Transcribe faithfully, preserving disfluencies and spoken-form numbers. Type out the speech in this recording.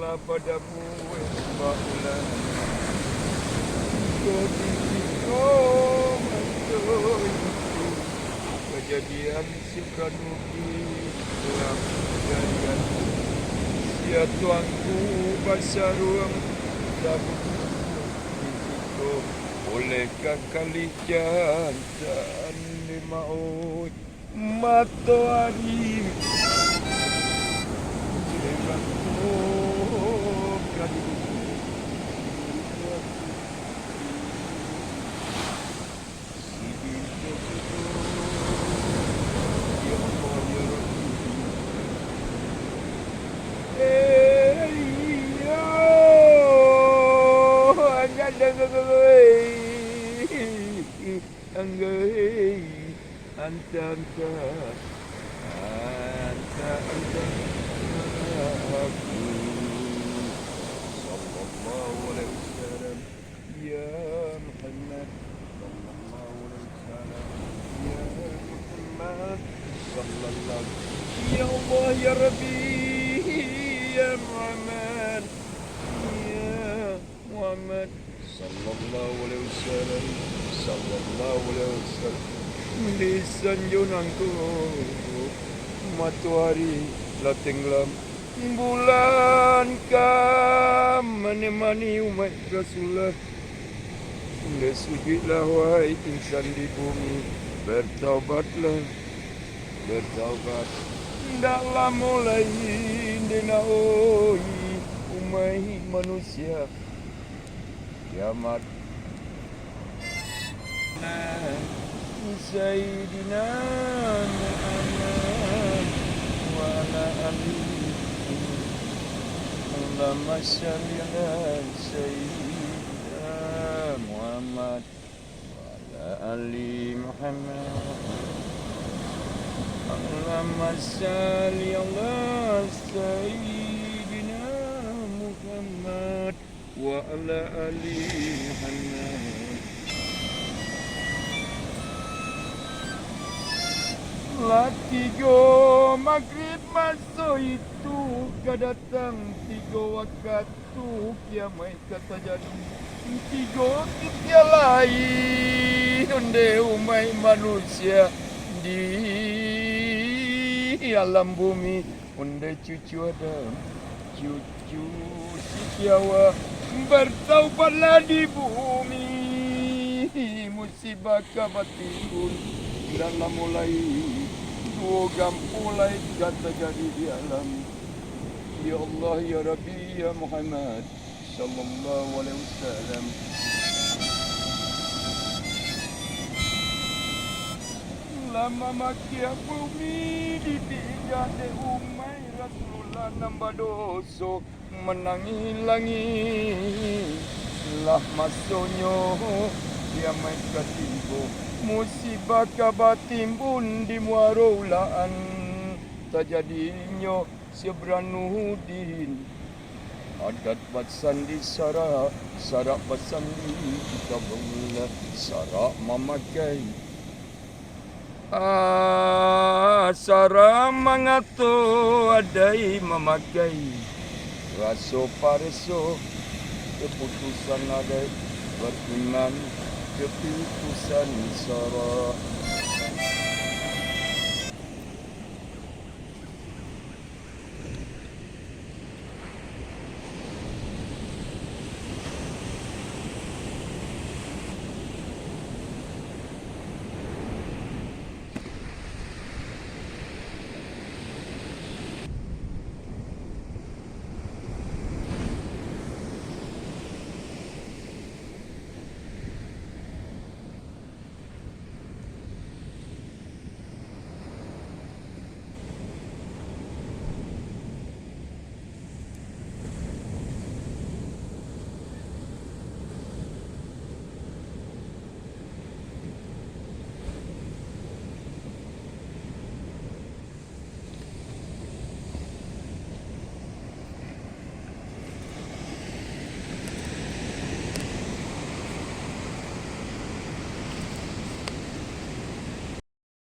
Padamu, weh hamba ulama, iko di siko maso itu, kajadian Sukanuki lah kajadian. Sia tuangku basaruang tabubuak di siko, oleh ka kalih jantan, deh mak oi. Matoari. Anggai, anta, anta, anta, anta, aku. Sallallahu alaihi wasallam, ya Muhammad. Sallallahu alaihi wasallam, ya Muhammad. Sallallahu, ya Allah, ya Rabbi, ya Muhammad, ya Muhammad, sallallahu alaihi wasallam, sallallahu alaihi wasallam. Di sanjo nangko, matoari lah tenggelam, bulan ka manemani umaik Rasulullah. Ndak sujuiklah, wahai insan di bumi, bertaubatlah, bertaubat. Ndak lamo lai, ndak nak, oi, umaik manusia. Kiamat. Sayyidina Muhammad wa ala alihi. Allahumma shalli ala Sayyidina Muhammad wa ala ali Muhammad. Allahumma shalli ala Sayyidina Muhammad wa ala ali Muhammad. Lah tigo magrib maso itu, ka datang tigo wakatu kiamaik ka tajadi. Tigo kitiak lai, ondeh umaik manusia di alam bumi. Ondeh cucu Adam, cucu Siti Hawa, bertaubatlah di bumi. Musibah ka batimbun, ndak lamo lai, duo gampo lai ka tajadi di alam. Ya Allah, ya Rabbi, ya Muhammad, sallallahu alaihi wasallam. Lah mamakia bumi dipijak dek umaik Rasulullah nan badoso, manangih langih. Lah masonyo kiamaik ka tibo, musibah ka batimbun di Muaro Ulaan, tajadinyo Syekh Burhanuddin. Adat basandi syarak, syarak basandi kitabullah, syarak mamakai. Ah, syarak mangato adaik mamakai. Raso pareso kaputusan adaik, bariman kaputusan syarak.